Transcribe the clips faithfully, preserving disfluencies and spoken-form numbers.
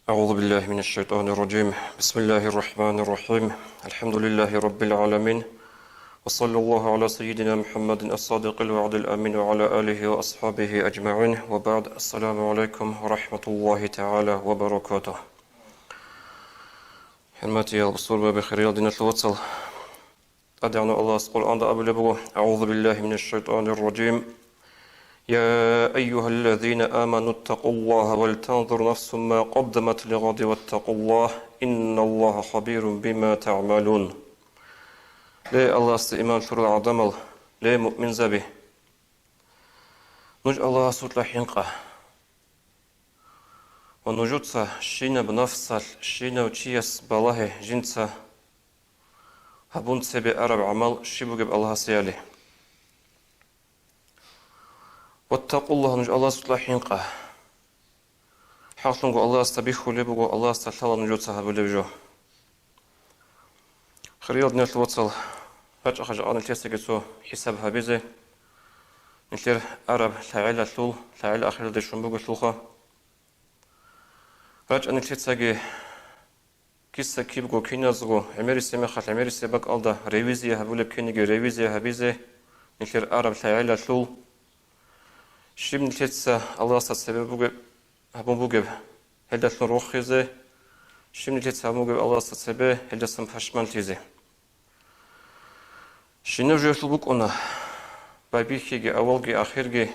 أعوذ بالله من الشيطان الرجيم. بسم الله الرحمن الرحيم. الحمد لله رب العالمين. وصلى الله على سيدنا محمد الصادق الوعد الأمين وعلى آله وأصحابه أجمعين. وبعد. السلام عليكم ورحمة الله تعالى وبركاته. ХӀурматиял бусурбаби, хириял диналъул вацал. ТӀадегӀанав Аллагьас Къуръанда абулеб буго: أعوذ بالله من الشيطان الرجيم. يا أيها الذين آمنوا اتقوا الله ولتنظر نفس ما قدمت لغد واتقوا الله إن الله خبير بما تعملون. Ле, Аллагьасда иман лъурал гӀадамал, ле, муъминзаби! Нуж Аллагьасукьа хӀинкъа. Ва нужеца щинаб нафсалъ, щинав чияс балагье жинца гьабун цебе араб гӀамал щиб бугеб Аллагьасеяли. Ваттакъуллагь, нуж Аллагьасукьа хӀинкъа. ХӀакълъунго Аллагьасда бихьулеб буго, Аллагьасда лъала нужеца гьабулеб жо. Хириял диналъул вацал, рачӀаха жакъа нилъесаги цо хӀисаб гьабизе. Нилъер араб лъагӀелалъул, лъагӀел ахиралде щун бугелъулха. РачӀа нилъецаги киса-кибго киназго гӀемерисеб мехалъ гӀемерисеб бакӀалда ревизия гьабулеб киниги ревизия гьабизе нилъер араб лъагӀелалъул. Щиб нилъеца Аллагьасда цебе бугеб, гьабун бугеб, гьелдалъун рохизе, щиб нилъеца гьабун бугеб Аллагьасда цебе, гьелдасан пашманлъизе. Щинаб жоялъул букӀуна, байбихьиги, авалги, ахирги,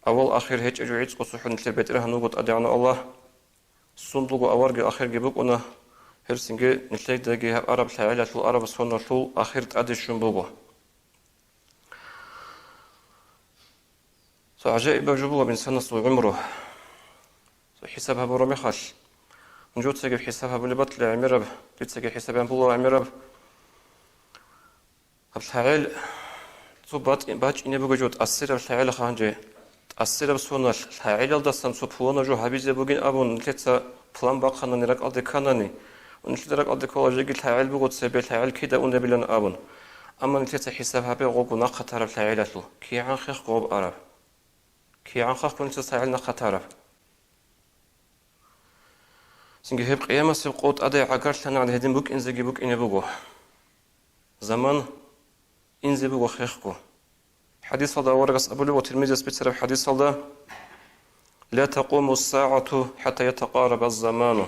авал-ахир гьечӀеб жо гӀицӀго цохӀо нилъер БетӀергьан вуго ТӀадегӀанав Аллагь. Сундулго аварги ахирги букӀуна, гьерсинги нилъедаги гьаб араб лъагӀелалъул, араб соналъул ахир тӀаде щун буго. Цо гӀажаибаб жо буго инсанасул гӀумру. Цо хӀисаб гьабураб мехалъ, нужецаги хӀисаб гьабулеб батила гӀемераб, дицаги хӀисаб гьабула гӀемераб. Гьаб лъагӀел цо батӀи-, бачӀине буго жо тӀасираб лъагӀелаха гьанже. ТӀасираб соналъ лъагӀелалдасан цо пуланаб жо гьабизе бугин абун, нилъеца план бахъанани, ракӀалде кканани, ва нилъеда ракӀалде ккола жеги лъагӀел буго цебе, лъагӀел кида унебилан абун. Амма нилъеца хӀисаб гьабе гъобго нахъа тараб лъагӀелалъул, кигӀан хехго гъоб араб? КигӀан хехго нилъеца лъагӀел нахъа тараб? Цинги гьеб къиямасеб къо тӀаде гӀагарлъанагӀан гьедин букӀинзеги букӀине буго. Заман инзе буго хехго. ХӀадисалда аварагас абулеб ва Тирмизияс бицараб хӀадисалда: «Ла такъуму ссагӀату хӀатта ятакъараба ззаману».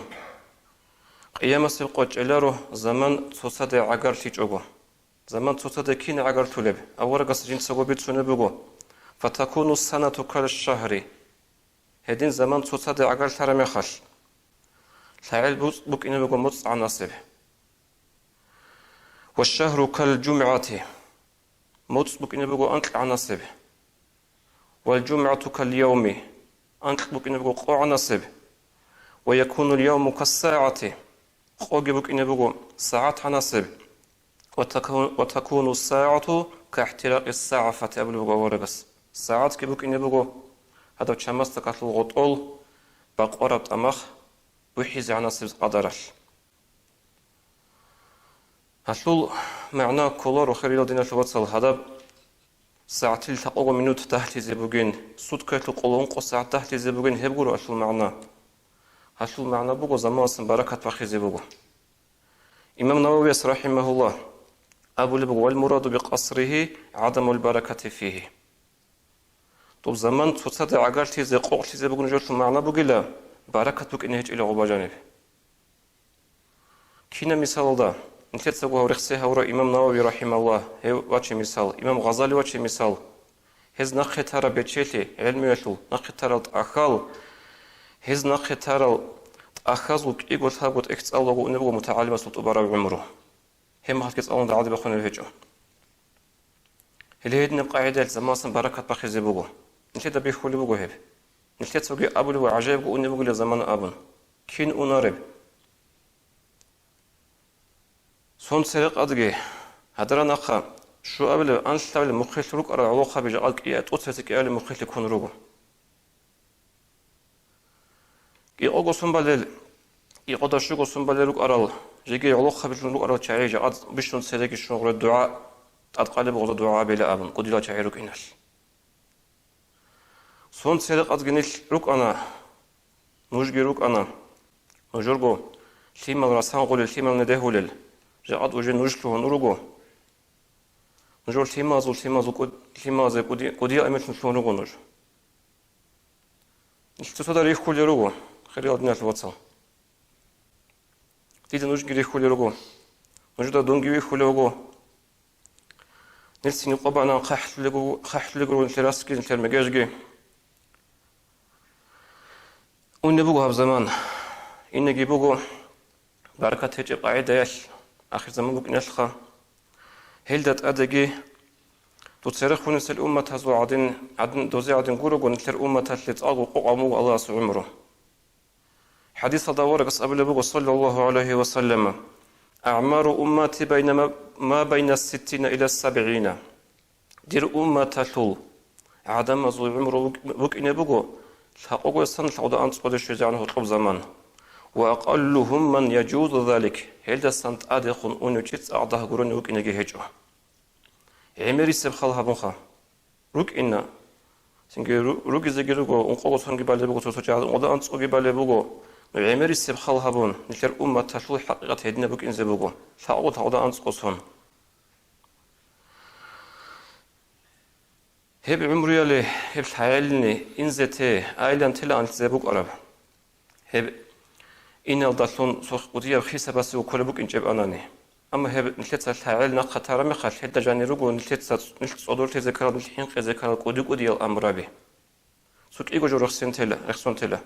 Къиямасеб къо чӀеларо заман цоцаде гӀагарлъичӀого. Заман цоцаде кин гӀагарлъулеб? Аварагас жинцаго бицунеб буго: «Фатакуну ссанату калшагьри». Гьедин заман цоцаде гӀагарлъараб мехалъ, лъагӀел буцӀ букӀине буго моцӀ гӀанасеб. «Ва шагьру кал жумгӀати», моцӀ букӀине буго анкь гӀанасеб. «Вал жумгӀату кал явми», анкь букӀине буго къо гӀанасеб. «Ва якунул явму кассагӀати», къоги букӀине буго сагӀат гӀанасеб. «Ва таку-, ва такуну сагӀату кахӀтиракъи сагӀафати», абулеб буго аварагас. СагӀатги букӀине буго гьадаб чамасдакалъул гъотӀол бакъвараб тӀамах бухӀизе гӀанасеб къадаралъ. Гьалъул магӀна ккола, хириял диналъул вацал, гьадаб сагӀатил лъабкъого минут дагьлъизе бугин, суткаялъул къоло ункъо сагӀат дагьлъизе бугин, гьеб гуро гьалъул магӀна. Гьалъул магӀна буго, заманасан баракат бахъизе буго. Имам Нававияс, рахӀимагьуллагь, абулеб буго: «Вал мураду бикъасригьи гӀадамул баракати фигьи». Тоб заман цоцаде гӀагарлъизе, къокълъизе бугин жоялъул магӀна бугила, баракат букӀине гьечӀила гъоба жаниб. Кинаб мисалалда? Нилъецаго гьав рехсей гьавурав имам Навави, рахӀимагьуллагь, гьев ваче мисал, имам Гъазали ваче мисал. Гьез нахъе тараб бечелъи, гӀелмуялъул нахъе тарал тӀахьал, гьез нахъе тарал тӀахьазул кӀиго-лъабго тӀехь цӀалулаго унеб буго мутагӀалимасул тӀубараб гӀумру. Гьеб мехалъги цӀалун дагӀаде бахъунеб гьечӀо. Гьеле гьединаб къагӀидаялъ заманасан баракат бахъизе буго. Нилъеда бихьулеб буго гьеб. Нилъецаги абулеб буго, гӀажаибго унеб бугила замана абун. Кин унареб? Сон церекъадги, гьадра нахъа щуабилеб, анлъабилеб мухъелъ рукӀарал гӀолохъаби жакъа кӀиа-, тӀоцебесеб кӀиабилеб мухъелъе ккун руго. Кьикъого сон балел, кьикъода щуго сон балел рукӀарал, жеги гӀолохъабилъун рукӀарал чагӀи жакъа бищун цереги щун гъуре дугӀа, тӀадкъалеб гъоза дугӀа гьабила абун, кӀудиял чагӀи рукӀиналъ. Сон церекъадги нилъ рукӀана, нужги рукӀана. Нужерго лъимал расангъулел, лъимал недегьулел, жакъа уже нуж лъугьун руго. Нужер лъималазул, лъималазул кӀуд-, лъималазе кӀуди-, кӀудиял амирлъун лъугьун руго нуж. Нилъ цоцазда рихьулел руго, хириял диналъул вацал. Дида нужги рихьулел руго. Нужеда дунги вихьулев вуго. Нилъ цинги къо бегьулеб хъахӀлъулего, хъахӀлъулего руго нилъер расги, нилъер мегежги. Унеб буго гьаб заман. Инеги буго баракат гьечӀеб къагӀидаялъ, ахирзаман букӀиналъха. Гьелда тӀадеги дуца рехунесел умматазул гӀадин, гӀадин, дозе гӀадин гурого нилъер умматалъе цӀакъго къокъ гьабун буго Аллагьасул гӀумру. ХӀадисалда аварагас абулеб буго, саллаллагьу гӀалайгьи ва саллам: «АгӀмару уммати байна ма, ма байна ситтина иля сабгӀина». Дир умматалъул гӀадамазул гӀумру вукӀ-, вукӀине буго лъабкъоялдасан лъабкъоялда анцӀкъоялде щвезегӀан гьоркьоб заман. «Ва акъаллугьум ман яжузу залик», гьелдасан тӀадехун унев чи цӀакъ дагь гурони вукӀинеги гьечӀо. ГӀемерисеб хал гьабунха. РукӀина. Цинги ру-, ругезеги руго, ункъого сонги балеб буго, цо-цо чагӀаз ункъоялда анцӀкъоги балеб буго. Ну, гӀемерисеб хал гьабун, нилъер умматалъул хӀакъикъат гьединаб букӀинзе буго. Лъабкъо, лъабкъоялда анцӀкъо сон. Гьеб гӀумруяле, гьеб лъагӀелни, инзе те, айилан телаан нилъеца букӀараб. Гьеб иналдалъун цо кӀудияб хисабасе кколеб букӀинчӀеб анани. Амма гьеб нилъеца лъагӀел нахъа тараб мехалъ, гьелда жанир руго нилъеца, нилъ цӀодорлъизе ккарал, нилъ хӀинкъизе ккарал кӀуди-кӀудиял амрураби. Цо кӀиго жо рехсен тела, рехсон тела.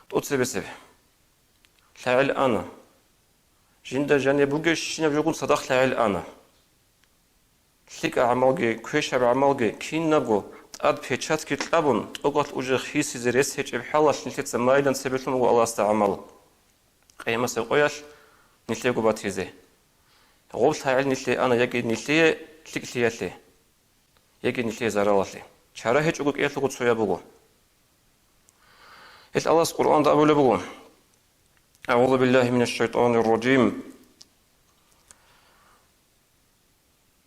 ТӀоцебесеб. ЛъагӀел ана. Жинда жаниб бугебщинаб жогун цадахъ лъагӀел ана. ЛъикӀаб гӀамалги, квешаб гӀамалги, кинабго тӀад печатги кьабун, тӀокӀалъ уже хисизе рес гьечӀеб хӀалалъ нилъеца майилан цебе лъун буго Аллагьасда гӀамал. Къиямасеб къоялъ нилъего батизе. Гъоб лъагӀел нилъее ана яги нилъее лъикӀлъиялъе, яги нилъее заралалъе. Чара гьечӀого кӀиялъего цояб буго. Гьелъ Аллагьас Къуръанда абулеб буго: «АгӀузу биллагьи минаш шайтанир ражим.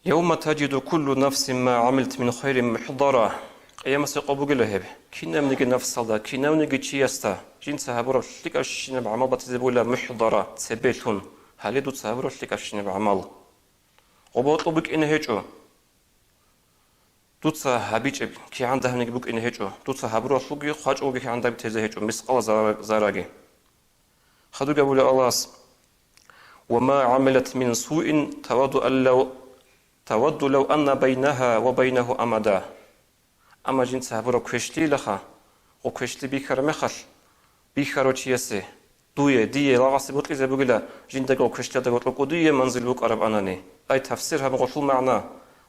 Явма таджиду куллу нафсин ма гӀамилат мин хайрин мухӀдара». Къиямасеб къо бугила гьеб. Кинабниги нафсалда, кинавниги чиясда жинца гьабураб лъикӀабщинаб гӀамал батизе бугила мухӀдара, цебе лъун, гьале дуца гьабураб лъикӀабщинаб гӀамал. Гъоб гьоркьоб букӀине гьечӀо. Дуца гьабичӀеб кигӀан дагьабниги букӀине гьечӀо, дуца гьабуралъулги хъвачӀолги кигӀан дагьаб тезе гьечӀо, мискъала зара-, зараги. Хадуб абула Аллагьас: «Ва ма гӀамилат мин суин тавадду аллав, тавадду лав анна байнагьа ва байнагьу амада». Амма жинца гьабураб квешлъиялъха, гъо квешлъи бихьараб мехалъ, бихьарав чиясе, дуе, дие, лагъасе бокьизе бугила, жиндаго квешлъиялда гьоркьоб кӀудияб манзил букӀараб анани. Ай, тафсир гьаб гъолъул магӀна,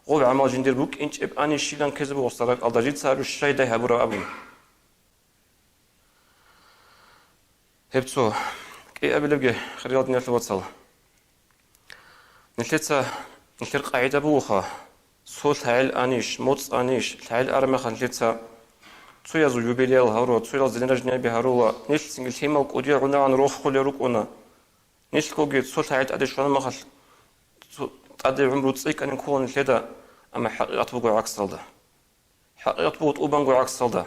гъоб гӀамал жиндир букӀинчӀеб анищилан ккезе буго гъосда ракӀалда, жинца гьабищ щайдай гьабураб абун. Гьеб цо кӀиабилебги, хириял диналъул вацал. Нилъеца, нилъер къагӀида бугоха, цо лъагӀел анищ, моцӀ анищ, лъагӀел араб мехалъ нилъеца цоязул юбилеял гьарула, цоял день рождениеби гьарула, нилъ цинги лъимал кӀудиял гӀунагӀан рохулел рукӀуна. Нилъгоги цо лъагӀел тӀаде щвараб мехалъ, цо тӀаде гӀумру цӀикӀкӀанин ккола нилъеда, амма хӀакъикъат буго гӀаксалда. ХӀакъикъат буго тӀубанго гӀаксалда.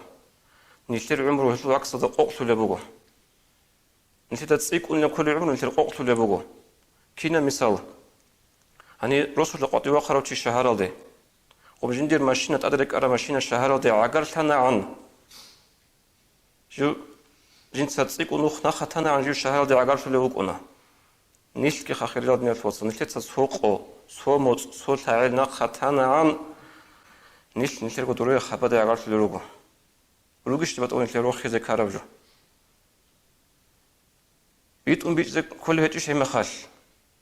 Нилъер гӀумру гьелъул гӀаксалда къокълъулеб буго. Нилъеда цӀикӀкӀунеб кколеб гӀумру нилъер къокълъулеб буго. Кинаб мисал? Гьанир росулъа къватӀив вахъарав чи шагьаралде. Гъоб жиндир машина, тӀаде рекӀараб машина шагьаралде гӀагарлъанагӀан, жив, жинца цӀикӀкӀун нух нахъа танагӀан жив шагьаралде гӀагарлъулев вукӀуна. Нилъги, хириял диналъул вацал, нилъеца цо къо, цо моцӀ, цо лъагӀел нахъа танагӀан, нилъ нилъерго дурай хабаде гӀагарлъулел руго. Ругищ батӀа нилъер рохизе ккараб жо? БитӀун бичӀчӀизе кколеб гьечӀищ гьеб мехалъ?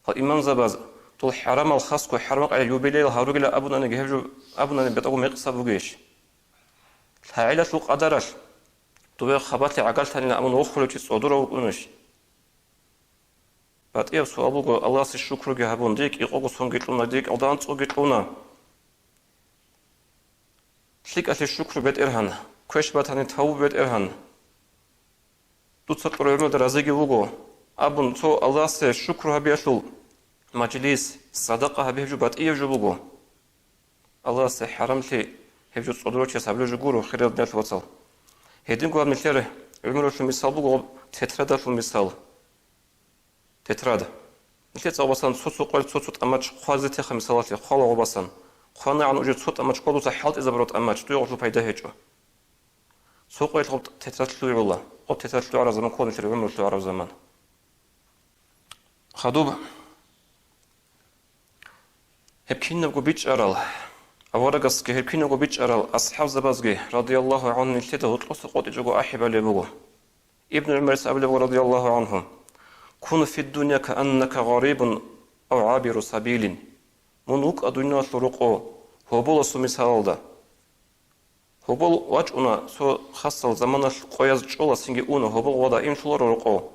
Гьал имамзабаз, дол хӀарамал хасго, хӀарамал къайил юбилеял гьаругила абунаниги гьеб жо, абунани бетӀаго мекъса бугейищ? ЛъагӀелалъул къадаралъ, дове хабалъи гӀагарлъанила абун вохулев чи цӀодорав вукӀунищ? БатӀияб суал буго, Аллагьасе шукруги гьабун, дие кӀикъого сонги кьуна, дие кӀалда анцӀоги кьуна. ЛъикӀалъе шукру, БетӀергьан, квеш батани тавбу, БетӀергьан. Дуца кьураб гӀумруялда разиги вуго, абун, цо Аллагьасе шукру гьабиялъул мажлис, садакъа гьабияб жо батӀияб жо буго. Аллагьасе хӀарамлъи гьеб жо цӀодорав чияс гьабулеб жо гуро, хириял диналъул вацал. Гьединго гьаб нилъер ГӀумрулъул мисал буго гъоб тетрадалъул мисал. Тетрад. Нилъеца гъобасан цо-цо къоялъ цо-цо тӀамач хъвазе теха мисалалъе, хъвала гъобасан. ХъванагӀан уже цо тӀамач ккола дуца хӀалтӀизабураб тӀамач, дуе гъолъул пайда гьечӀо. Цо къоялъ гъоб тетрад лъугӀула, гъоб тетрад лъугӀараб заман ккола нилъер гӀумру лъугӀараб заман. Хадуб. Гьеб кинабго бичӀчӀарал, аварагасги гьеб кинабго бичӀчӀарал асхӀабзабазги, радияллагьу гӀанхум, нилъеда гьоркьоса къотӀичӀого ахӀи балеб буго. Ибн ГӀумарис абулеб буго, радияллагьу гӀанху: «Кун фид-дунья кааннака гъарибун ав гӀабиру сабилин». Мун вукӀа дуниялалъул рокъо гьоболасул мисалалда. Гьобол вачӀуна цо хасал заманалъ къояз чӀола, цинги уна, гьобол гъода имлъуларо рокъо.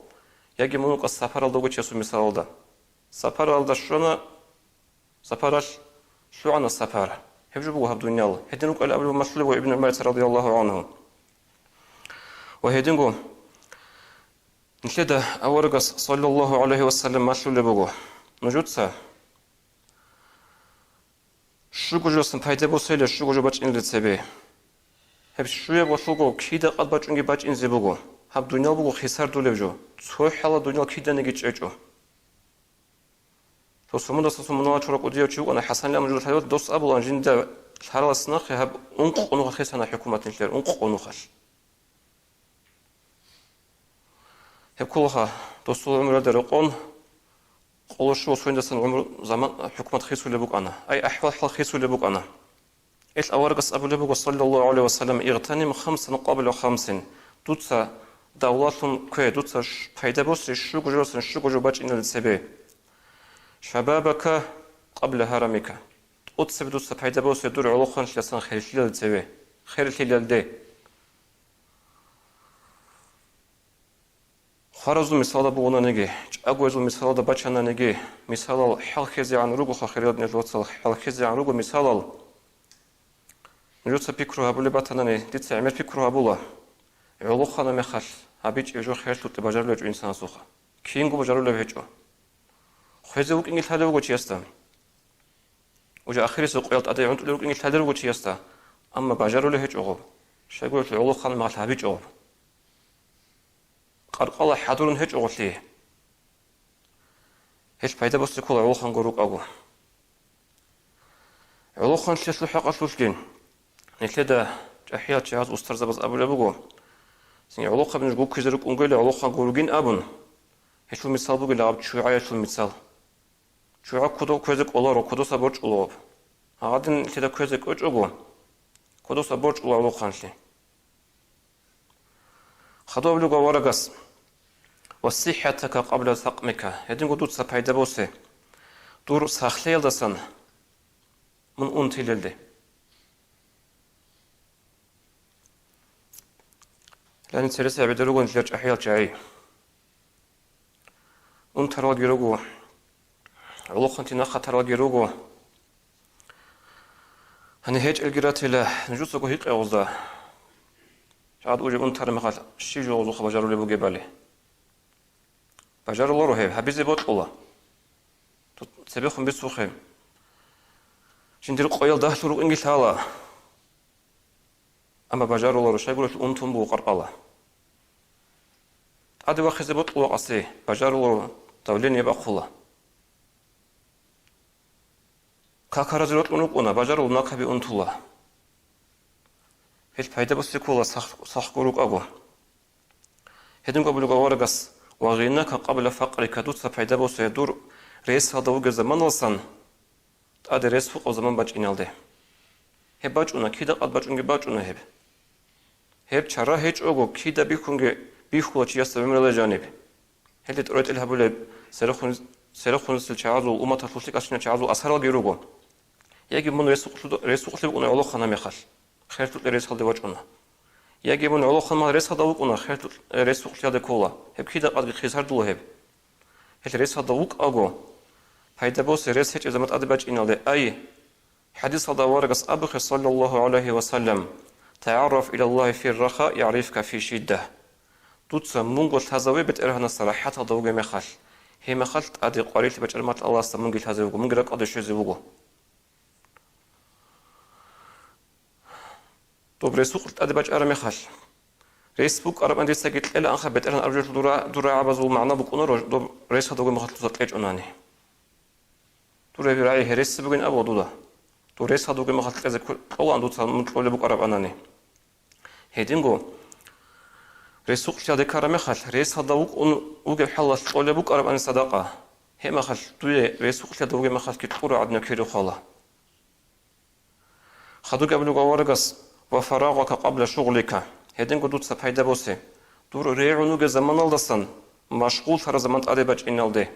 Яги мун вукӀа сапаралда вугев чиясул мисалалда. Сапаралда щвана, сапаралъ лъугӀана сапар. Гьеб жо буго гьаб дуниял. Гьедин рукӀалин абулеб малъулеб буго Ибн ГӀумарица радияллагьу гӀанху. Ва гьединго нилъеда аварагас, саллаллагьу гӀалайгьи ва саллам, малъулеб буго: нужеца щуго жоялдасан пайда босейила, щуго жо бачӀинелде цебе. Гьеб щуяб гъолъулго кида къад бачӀунги бачӀинзе буго. Гьаб дуниял буго хисардулеб жо. Цо хӀалалъ дуниял киданиги чӀечӀо. Цо Сомондаса Сомоналда чураб кӀудияв чи вукӀана, ХӀасанилан мужуд лъалев, дос абулаан жинда лъаралас нахъе гьаб ункъо нухалъ хисана хӀукумат нилъер, ункъо нухалъ. Гьеб кколаха, досул гӀумруялда рекъон, къоло щуго сондасан гӀумру заман хӀукумат хисулеб букӀана. Ай, ахӀвал-хӀал хисулеб букӀана. Ил аварагас абулеб буго, саллаллагьу гӀалайгьи ва саллам: «Игътаним хамсан къабла хамсин». Дуца давлалъун ккве, дуца щ-, пайда босе щуго жоялдасан щуго жо бачӀинелде цебе. «Шабабака къабла гьарамика». ТӀоцебе дуца пайда босе дур гӀолохъанлъидасан херлъилалде цебе, херлъилалде. Хваразул мисалда бугонаниги, чӀагоязул мисалда бачананиги, мисалал хӀалхьезегӀан ругоха, хириял диналъул вацал, хӀалхьезегӀан руго мисалал. Нужеца пикру гьабулеб батанани, дица гӀемер пикру гьабула. ГӀолохъана мехалъ, гьабичӀеб жо херлъукье бажарулев гьечӀо инсанасухъа. Кинго бажарулев гьечӀо. Хвезе вукӀинги лъалев вуго чиясда. Уже ахирисеб къоял тӀаде гӀунтӀулев рукӀинги лъалев вуго чиясда. Амма бажарулев гьечӀо гъоб. Щайгурелъул гӀолохъана мехалъ гьабичӀо гъоб. Къаркъала хӀадурун гьечӀо гъолъие. Гьелъ пайда босе ккола гӀолохъанго рукӀаго. ГӀолохъанлъиялъул хӀакъалъулъги нилъеда чӀахӀиял чагӀаз устарзабаз абулеб буго, цинги гӀолохъаби нуж гуккизе рукӀунгойила гӀолохъанго ругин абун, гьелъул мисал бугила гьаб чугӀаялъул мисал. ЧугӀа кодов кквезе кӀоларо, кодоса борчӀуларо. Гьагъадин нилъеда кквезе кӀвечӀого, кодоса борчӀула гӀолохъанлъи. Хадуб абулеб буго аварагас: «Ва сиххатака къабла сакъмика», гьединго дуца пайда босе, дур сахлъиялдасан мун унтилелде. Лани церес гӀебеде руго нилъер чӀахӀиял чагӀи. Унтаралги руго, гӀолохъанти нахъатаралги руго. Гьаниб гьечӀелги ратила, нужецаго гьикъе гъозда. ЧӀад уже унтараб мехалъ, щиб жо гъозухъа бажарулеб бугебали? Бажаруларо гьеб, гьабизе бокьула. Цебехун бицухъе. Жиндир къоял дагьлъун рукӀинги лъала. Амма бажаруларо, щайгурелъул унтун буго къаркъала. ТӀаде вахъизе бокьула къаси, бажаруларо, давление бахъула. Какаразе рокьун рукӀуна, бажаруларо накаби унтула. Гьел пайда босе ккола сах-, сахго рукӀаго. Гьединго абулеб аварагас: «Ва гъинака къабла факърика», дуца пайда босе дур ресалда вугеб заманалдасан тӀаде рес гьукъаб заман бачӀиналде. Гьеб бачӀуна, кида къад бачӀунги бачӀуна гьеб. Гьеб чара гьечӀого, кида бихьунги бихьула чиясда гӀумруялда жаниб. Гьелде тӀоритӀел гьабулеб, церехун-, церехунисел чагӀазул, умматалъулъ лъикӀал чагӀазул асаралги руго. Яги мун рес-, ресукълъи букӀуна гӀолохъана мехалъ, херлъукье ресалде вачӀуна. Яги мун гӀолохъан мехалъ ресалда вукӀуна, херлъукь-, ресукълъиялде ккола. Гьеб кида къадги хисардула гьеб. Гьел ресалда вукӀаго, пайда босе рес гьечӀеб заман тӀаде бачӀиналде. Ай, хӀадисалда аварагас абухъе, саллаллагьу гӀалайгьи ва саллам: «ТагӀарраф илаллагьи фир-раха, ягӀрифка фи-шидда». Дуца мунго лъазаве БетӀергьанасда рахӀаталда вугеб мехалъ, гьеб мехалъ тӀаде къварилъи бачӀараб мехалъ Аллагьасда мунги лъазе вуго, мунги ракӀалде щвезе вуго. Доб ресукъ тӀаде бачӀараб мехалъ, Рес букӀарабани дицаги кьела анха, БетӀергьан абулеб жо дура-, дур рагӀабазул магӀна букӀунаро доб рес гьадуге махалъуса кьечӀонани. Дур гьеб рагӀи гьереси бугин абула дуда. Дур рес гьадуге махалъ кьезе кколаан дуца мун кьолеб букӀарабанани. Гьединго, ресукълъиялде ккараб мехалъ, рес гьадав вукӀун вугеб хӀалалъ кьолеб букӀарабани садакъа, гьеб мехалъ дуе ресукълъиялда вугеб мехалъги кьура гӀадинаб кири хъвала. Хадуги абулеб аварагас: «Ва фарагъака къабла шугълика», гьединго дуца пайда босе, дур регӀун вугеб заманалдасан машгъуллъараб заман тӀаде бачӀиналде.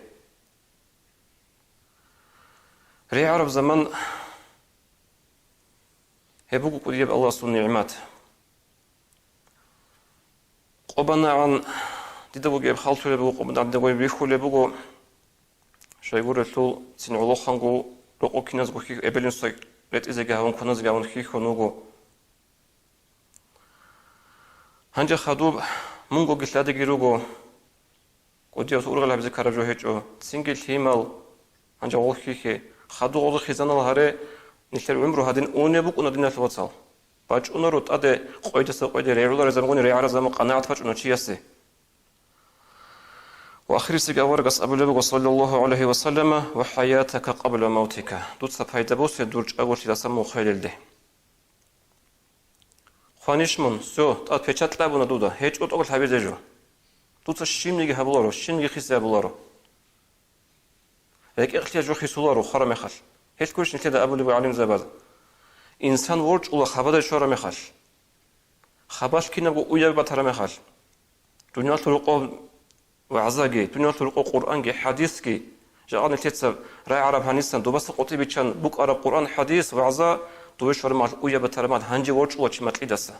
РегӀараб заман гьеб буго кӀудияб Аллагьасул нигӀмат. Къо банагӀан дида бугеб хал лъулеб буго, къо банагӀан дида бугеб бихьулеб буго. Щайгурелъул цин гӀолохъанго рокъо киназго хьихь-, эбел-инсуда ретӀизеги гьавун, кваназеги гьавун хьихьун вуго. Гьанже хадуб мунгоги лъадиги руго, кӀудияв ургъел гьабизе ккараб жо гьечӀо, цинги лъимал, гьанже гъол хьихье, хадуб гъозухъ хизанал гьаре, нилъер гӀумру гьадин унеб букӀуна, диналъул вацал. БачӀунаро тӀаде къойдаса къойде регӀуларезабгъуни регӀаразабун къанагӀат бачӀуна чиясе. Ва ахирисеги аварагас абулеб буго, саллаллагьу гӀалайгьи ва саллама: «Ва хӀаятака къабла мавтика», дуца пайда босе дур чӀаголъидасан мун хвелелде. Хванищ мун, всё, тӀад печать кьабуна дуда, гьечӀо тӀокӀалъ гьабизе жо. Дуца щибниги гьабуларо, щибниги хисе гьабуларо. РекӀекълъиялъ жо хисуларо хвараб мехалъ. Гьелъ гурищ нилъеда абулеб гӀалимзабаз: инсан ворчӀула хабадай щвараб мехалъ, хабалъ кинабго уяби батараб мехалъ, дуниялалъул рокъоб вагӀзаги, дуниялалъул рокъоб Къуръанги, хӀадисги, жакъа нилъеца рагӀараб гьанисан, добаса къотӀи биччан букӀараб Къуръан, хӀадис, вагӀза, дове щвараб мехалъ уяби батараб мехалъ гьанже ворчӀула чи макьидаса.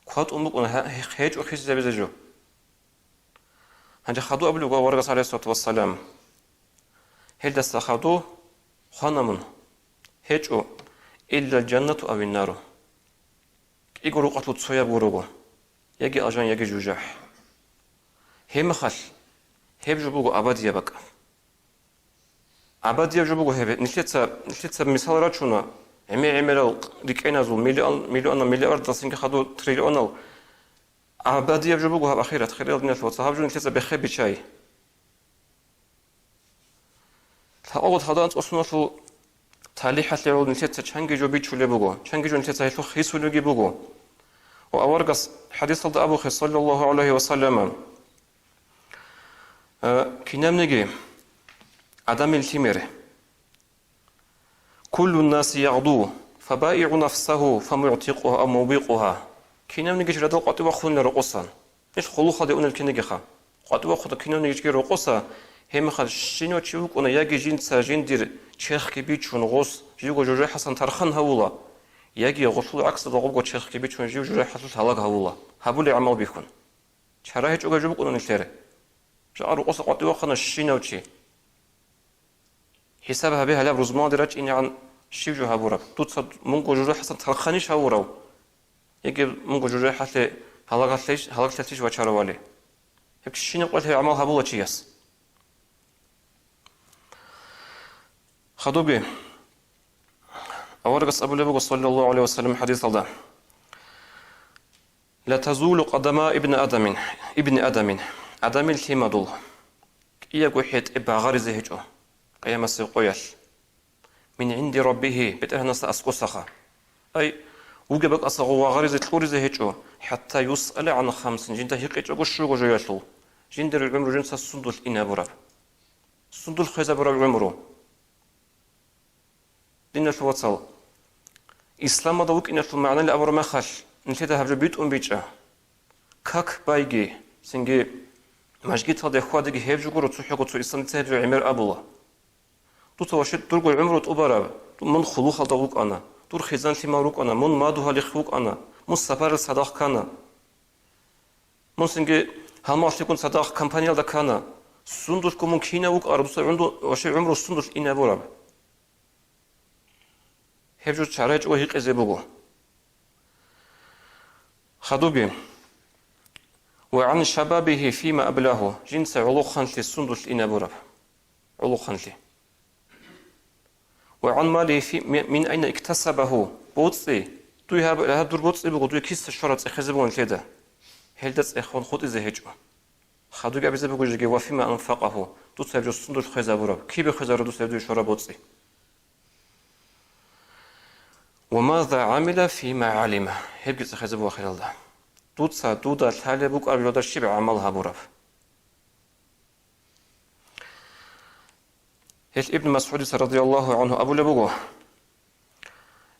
КватӀун букӀуна гьа-, гьечӀо хисизабизе жо. Гьанже хадуб абулеб буго аварагас, гӀалайгьиссалату вассалам: «Гьелдаса хадуб хвана мун, гьечӀо илла жаннату авин нару». КӀиго рукъалъул цояб гурого, яги алжан, яги жужахӀ. Гьеб мехалъ, гьеб жо буго абадияб бакӀ. Абадияб жо буго гьеб. Нилъеца, нилъеца мисал рачуна, гӀемер-гӀемерал рикӀкӀеназул, миллион, миллионал, миллиардал, цинги хадуб триллионал. Абадияб жо буго гьаб ахират, хириял диналъул вацал, гьаб жо нилъеца бехе биччай. Лъабго гьадин анцӀго соналъул талихӀалъе гӀоло нилъеца чанги жо бичулеб буго, чанги жо нилъеца гьелъухъ хисулебги буго. Ва аварагас хӀадисалда абухъе, саллаллагьу гӀалайгьи ва саллама: «Э, кинабниги адамил лъимер, куллу наси ягъду, фабаигӀу нафсагьу, фамугӀтикъугьа ав мубикъугьа». Кинабниги чи радал къватӀив вахъунила рокъосан. Ил хъулухъалде унел кинигиха. КъватӀив вахъуна кинавниги чиги рокъоса, гьеб мехалъ щинав чи вукӀуна, яги жинца жиндир черхги бичун гъос, живго жужахӀасан тархъан гьавула, яги гъолъул гӀаксалда гъобго черхги бичун жив жужахӀалъулъ гьалаг гьавула, гьабулеб гӀамал бихьун. Чара гьечӀого жо букӀуна нилъер. Жакъа рокъоса къватӀив вахъана щинав чи. ХӀисаб гьабе гьалаб рузманалде рачӀинегӀан щив жо гьабураб? Дуца мунго жужахӀасан тархъанищ гьавурав? Яги мунго жужахӀалъе гьалагалъейщ-, гьалаглъиялъищ вачаравали? Гьеб щинаб къоялъ гьеб гӀамал гьабула чияс. Хадубги, аварагас абулеб буго, саллаллагьу гӀалайгьи ва саллам, хӀадисалда: «Ла тазулу къадама ибни Адамин, ибни Адамин», Адамил лъимадул кӀиябго хӀетӀе багъаризе гьечӀо къиямасеб къоялъ. «Мин гӀинди Раббигьи», БетӀергьанасда аскӀосаха. Ай, вугеб бакӀасда гъов вагъаризе кьуризе гьечӀо, «хӀатта юсъала гӀан хамсин», жинда гьикъичӀого щуго жоялъул, жиндир гӀумру жинца сундулъ ин гьабураб, сундулъ хвезабураб гӀумру. Диналъул вацал, исламалда вукӀиналъул магӀнали абураб мехалъ, нилъеда гьаб жо битӀун бичӀчӀа. Как байги, цинги мажгиталде хьвадиги гьеб жо гуро цохӀого цо исламица гьеб жо гӀемер абула. Дуца ващи дурго гӀумру тӀубараб, мун хъулухъалда вукӀана, дур хизан-лъимал рукӀана, мун мадугьалихъ вукӀана, мун сапарил цадахъ ккана. Мун цинги гьалмагълъигун цадахъ компаниялда ккана. Сундулъго мун кинав вукӀараб, дуца гӀунду-, ващи гӀумру сундулъ ин гьабураб? Гьеб жо чара гьечӀого гьикъизе буго. Хадубги. «Ва гӀан шабабигьи фима аблагьу», жинца гӀолохъанлъи сундулъ ин гьабураб? ГӀолохъанлъи. «Ва гӀан малигьи фи-, ми-, мин айна иктасабагьу», боцӀи, дуе гьаб-, гьаб дур боцӀи буго, дуе киса щвараб цӀехезе бугин лъеда. гьелда цӀехон хутӀизе гьечӀо. Хадуги абизе буго жеги: «Ва фима анфакъагьу», дуца гьеб жо сундулъ хвезабураб, кибе хвезараб дуца гьеб жо щвараб боцӀи? «Ва маза гӀамила фима гӀалима», гьебги цӀехезе буго ахиралда. Дуца дуда лъалеб букӀараб жоялда щиб гӀамал гьабураб? Гьелъ Ибн МасгӀудица радияллагьу гӀанхӀу абулеб буго: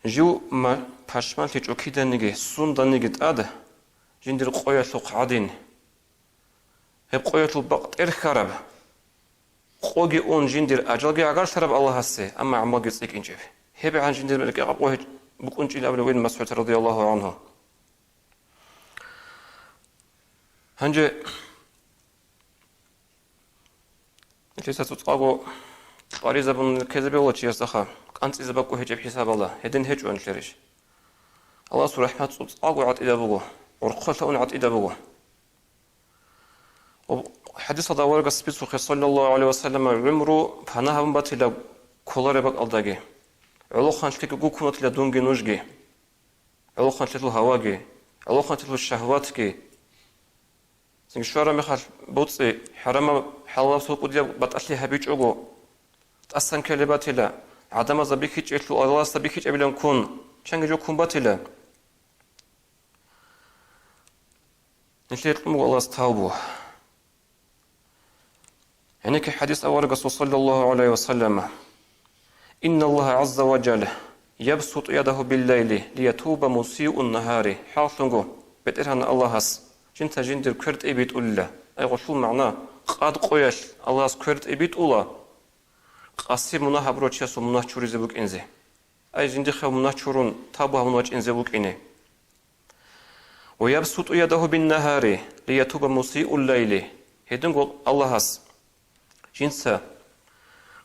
«Жив ма-, пашманлъичӀо киданиги, сунданиги тӀад, жиндир къоялъухъ гӀадин. Гьеб къоялъул бакъ тӀерхьараб, къоги ун жиндир ажалги гӀагарлъараб Аллагьасе, амма гӀамалги цӀикӀкӀинчӀеб. ГьебгӀан жиндир рекӀекъаб къо гьечӀ-, букӀунчӀила», абулеб Ибн МасгӀуд радияллагьу гӀанхӀу. Гьанже нилъеца цӀакъго кьваризабун ккезе бегьула чиясдаха, кӀанцӀизе бакӀго гьечӀеб хӀисабалда, гьедин гьечӀо нилъерищ? Аллагьасул рахӀмат цӀакъго гӀатӀидаб буго, гӀорхъолъа ун гӀатӀидаб буго. Ва хӀадисалда аварагас бицухъе, саллаллагьу гӀалайгьи ва саллама, гӀумру пана гьабун батила кколареб бакӀалдаги, гӀолохъанлъиги гуккун батила дунги нужги, гӀолохъанлъилъул гьаваги, гӀолохъанлъилъул шагьватги. Цинги щвараб мехалъ боцӀи, хӀарамаб хӀалалаб соркъудияб батӀалъи гьабичӀого, тӀасан ккелеб батила, гӀадамазда бихьичӀелъул Аллагьасда бихьичӀебилан ккун, чанги жо ккун батила. Нилъее кьун буго Аллагьас тавбу. Гьенекке хӀадис аварагасул, саллаллагьу гӀалайгьи ва саллама: «Инналлагьа гӀазза ва жалла ябсуту ядагьу биллайли лиятуба мусиун нагьари». ХӀакълъунго, БетӀергьан Аллагьас жинца жиндир квер тӀибитӀулила. Ай гъолъул магӀна, къад къоялъ Аллагьас квер тӀибитӀула, къаси мунагь гьабурав чиясул мунагь чуризе букӀинзе. Ай жиндихъе мунагь чурун, тавбу гьабун вачӀинзе вукӀине. «Ва ябсуту ядагьу биннагьари лиятуба мусиул лайли». Гьединго Аллагьас жинца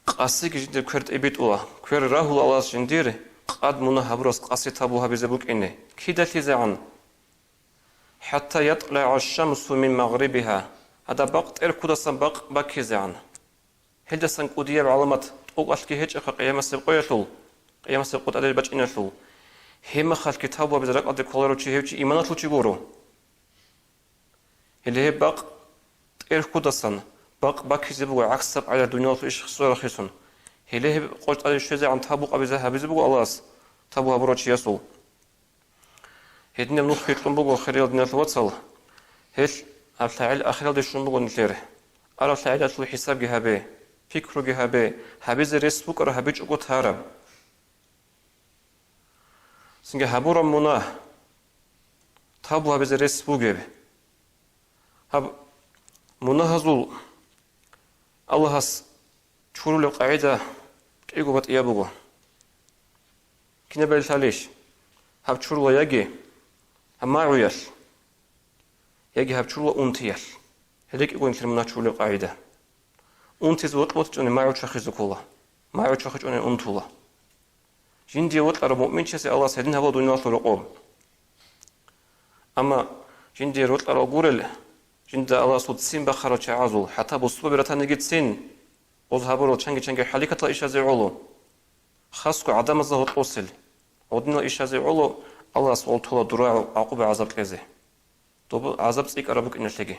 къасиги жиндир квер тӀибитӀула, квер рагьула Аллагьас жиндир къад мунагь гьабурас къаси тавбу гьабизе букӀине. КидалъизегӀан? «ХӀатта ятӀлагӀа шамсу мин магърибигьа», гьадаб бакъ тӀерхьудасан бакъ баккизегӀан. Гьелдасан кӀудияб гӀаламат тӀокӀалъги гьечӀеха къиямасеб къоялъул, къиямасеб къо тӀаде бачӀиналъул. Гьеб мехалъги тавбу гьабизе ракӀалде кколарев чи гьев чи иманалъул чи гуро. Гьеле гьеб бакъ тӀерхьудасан бакъ баккизе буго гӀаксаб гӀадар дуниялалъул иш хисура хисун. Гьеле гьеб къо тӀаде щвезегӀан тавбу гьабизе гьабизе буго Аллагьас, тавбу гьабурав чиясул. Гьединаб нух бикьун буго, хириял диналъул вацал, гьелъ гьаб лъагӀел ахиралде щун буго нилъер. Араб лъагӀелалъул хӀисабги гьабе, пикруги гьабе, гьабизе рес букӀараб гьабичӀого тараб. Цинги гьабураб мунагь, тавбу гьабизе рес бугеб. Гьаб мунагьазул Аллагьас чурулеб къагӀида кӀиго батӀияб буго. Кинаб лъалищ? Гьаб чурула яги гьаб магӀуялъ, яги гьаб чурула унтиялъ. Гьел рикӀкӀун нилъер мунагь чурулеб къагӀида. Унтизе вокьулъ чӀуни магӀу чвахизе ккола, магӀу чвахи чӀуни унтула. Жиндие вокьарав муъминчиясе Аллагьас гьедин гьабула дуниялалъул рокъоб. Амма жиндие рокьарал гурел, жинда Аллагьасул ццин бахъарал чагӀазул, хӀатта бусурбаби ратаниги ццин, гъоз гьабурал чанги-чанги хӀаликатал ишазе гӀоло. Хасго гӀадамазда гьоркьосел, гьодинал ишазе гӀоло Аллагьас гъолтола дурагӀу гӀакъуба гӀазаб кьезе. Доб гӀазаб цӀикӀкӀараб букӀиналъеги.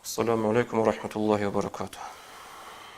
Ассаламу гӀалайкум ва рахӀматуллагьи ва баракатугь.